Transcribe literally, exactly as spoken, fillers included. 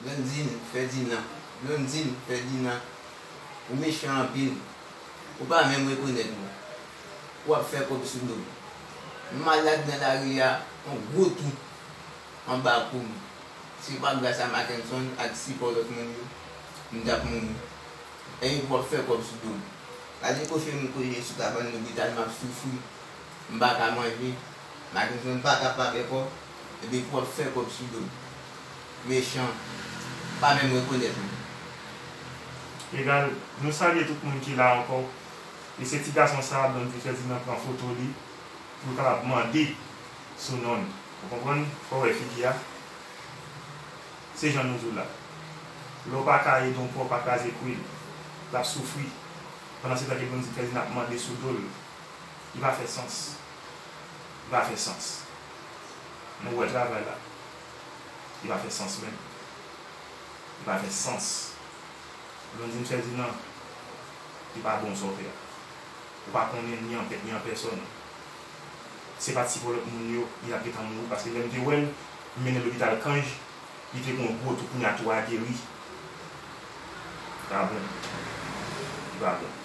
Blondine Ferdinand, Blondine Ferdinand, ou mechan anpil. Ou pa menm rekonèt mwen. W ap fè kòb sou do m. M malad nan lari a, yon gwo twou anba kou m. Se pa gras a Mackenson ak sipò lòt moun yo, m t ap mouri. Epi w ap fè kòb sou do m. Gade kote m kote sou kabann lopital, m ap soufri. M pa ka manje. Mackenson pa ka pa fè kòb. Epi w ap fè kòb sou do m. Mechan. Pa menm rekonèt mwen. Egal, nou salye tout moun ki la ankò. E se ti gason sa a, Blondine Ferdinand pran foto li pou l kapab mande sou non l. Ou konprann? Fò w wè figi a. Se jan nou di w la. Lè w pa ka ede yon pòv pa kraze kwi l, l ap soufri. Pandan se tan ke Blondine Ferdinand ap mande sou do l, li pa fè sans. Li pa fè sans. Nou wè travay la. Li pa fè sans menm. Li pa fè sans. Blondine Ferdinand, li pa bon sa w fè a. Ou pa konnen ni an tèt ni an pèsòn. Se pa ti pou lòt moun yo, li t ap gentan mouri, paske lè m te wè l, m mennen l lopital Kanj, li te gen yon gwo twou, kounye a twou a geri. Li pa bon. Li pa bon.